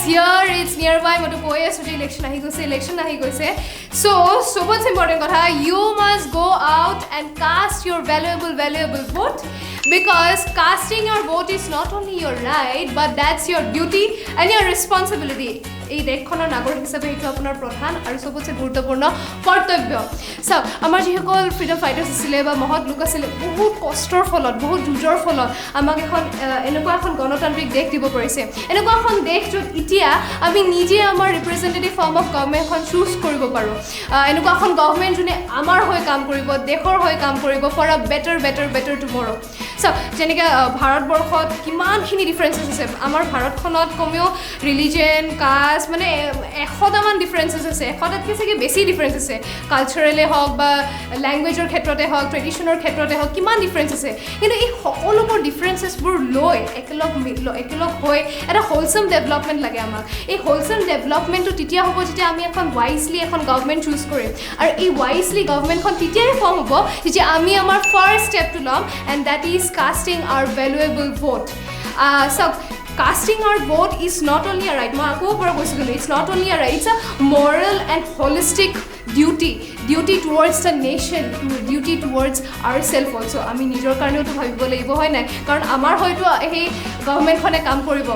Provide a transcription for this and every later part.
here, it's nearby. মইতো কৈ আছোঁ যে ইলেকশ্যন আহি গৈছে, ইলেকশ্যন আহি গৈছে। চ' চবতছে ইম্পৰ্টেণ্ট কথা, you must go out and cast your valuable, valuable vote, because casting your vote is not only your right, but that's your duty and your responsibility. এই দেশখনৰ নাগৰিক হিচাপে সেইটো আপোনাৰ প্ৰধান আৰু চবতছে গুৰুত্বপূৰ্ণ কৰ্তব্য। চাওক, আমাৰ যিসকল ফ্ৰীডম ফাইটাৰ্ছ আছিলে বা মহৎ লোক আছিলে, বহুত কষ্টৰ ফলত, বহুত যুঁজৰ ফলত আমাক এখন এনেকুৱা এখন গণতান্ত্ৰিক দেশ দিব পাৰিছে, এনেকুৱা এখন দেশ য'ত এতিয়া আমি নিজে আমাৰ ৰিপ্ৰেজেণ্টেটিভ ফৰ্ম অফ গভমেণ্টখন চুজ কৰিব পাৰোঁ, এনেকুৱা এখন গভমেণ্ট যোনে আমাৰ হৈ কাম কৰিব, দেশৰ হৈ কাম কৰিব for a better, better, better tomorrow. চাওক, যেনেকৈ ভাৰতবৰ্ষত কিমানখিনি ডিফাৰেঞ্চেছ আছে। আমাৰ ভাৰতখনত কমেও ৰিলিজন, কাষ্ট, মানে 100টামান ডিফাৰেঞ্চেছ আছে, 100টাতকৈ চাগে বেছি ডিফাৰেঞ্চ আছে। কালচাৰেলে হওক বা লেংগুৱেজৰ ক্ষেত্ৰতে হওক, ট্ৰেডিশ্যনৰ ক্ষেত্ৰতে হওক, কিমান ডিফাৰেঞ্চ আছে। কিন্তু এই সকলোবোৰ ডিফাৰেঞ্চেছবোৰ লৈ একেলগ হৈ এটা হোলচাম ডেভেলপমেণ্ট লাগে আমাক। এই হোলচাম ডেভেলপমেণ্টটো তেতিয়া হ'ব যেতিয়া আমি এখন ৱাইজলি এখন গভমেণ্ট চুজ কৰিম আৰু এই ৱাইজলি গভমেণ্টখন তেতিয়াই ফৰ্ম হ'ব যেতিয়া আমি আমাৰ ফাৰ্ষ্ট ষ্টেপটো ল'ম, and that is casting our valuable vote. চাওক, casting our vote is not only a right, মই আকৌ এবাৰ কৈছোঁ কিন্তু, it's not only a right, it's a moral and holistic duty, duty towards the nation, duty towards ourself also. আমি নিজৰ কাৰণেওতো ভাবিব লাগিব, হয় নাই? কাৰণ আমাৰ হয়তো সেই গভমেণ্টখনে কাম কৰিব।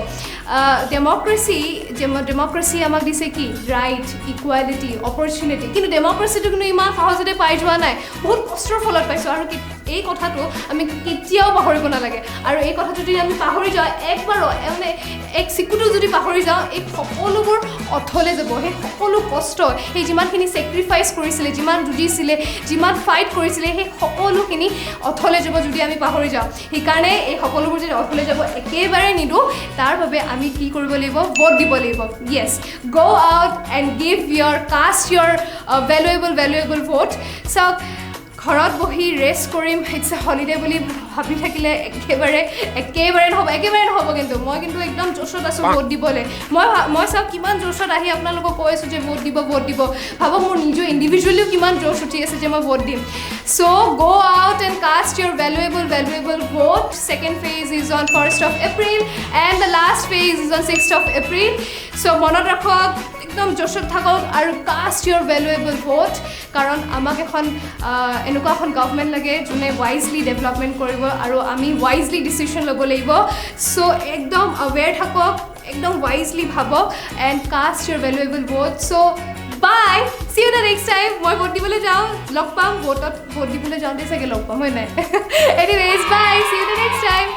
ডেম'ক্ৰেচি আমাক দিছে কি? Right, equality, opportunity. কিন্তু ডেম'ক্ৰেচিটো কিন্তু ইমান সহজতে পাই যোৱা নাই, বহুত কষ্টৰ ফলত পাইছোঁ। আৰু এই কথাটো আমি কেতিয়াও পাহৰিব নালাগে। আৰু এই কথাটো যদি আমি পাহৰি যাওঁ একবাৰো, মানে এক চিকুটো যদি পাহৰি যাওঁ, এই সকলোবোৰ অথলে যাব। সেই সকলো কষ্ট, সেই যিমানখিনি ছেক্ৰিফাইচ কৰিছিলে, যিমান যুঁজিছিলে, যিমান ফাইট কৰিছিলে, সেই সকলোখিনি অথলে যাব যদি আমি পাহৰি যাওঁ। সেইকাৰণে এই সকলোবোৰ যদি অথলে যাব একেবাৰে নিদিওঁ, তাৰ বাবে আমি কি কৰিব লাগিব? ভোট দিব লাগিব। Yes, go out and give your cast your valuable, valuable vote. চাওক, ঘৰত বহি ৰেষ্ট কৰিম, it's a holiday বুলি ভাবি থাকিলে একেবাৰে একেবাৰে নহ'ব, একেবাৰে নহ'ব। কিন্তু মই কিন্তু একদম জোচত আছোঁ ভোট দিবলৈ। মই চাওক, কিমান জোচত আহি আপোনালোকক কৈ আছোঁ যে ভোট দিব, ভোট দিব। ভাবক, মোৰ নিজৰ ইণ্ডিভিজুৱেলিও কিমান জোচ উঠি আছে যে মই ভোট দিম। So go out and cast your valuable, valuable vote. Second phase is on 1st of April and the last phase is on 6th of April. So মনত ৰাখক, একদম জোচত থাকক আৰু কাষ্ট your valuable vote, কাৰণ আমাক এখন এনেকুৱা এখন গভমেণ্ট লাগে যোনে ৱাইজলি ডেভেলপমেণ্ট কৰিব আৰু আমি ৱাইজলি ডিচিশ্যন ল'ব লাগিব। চ' একদম আৱেৰ থাকক, একদম ৱাইজলি ভাবক and cast your valuable vote. So bye, see you the next time. মই ভোট দিবলৈ যাওঁ, লগ পাম ভোটত। ভোট দিবলৈ যাওঁতে চাগে লগ পাম, হয় নাই? Anyways, bye, see you the next time.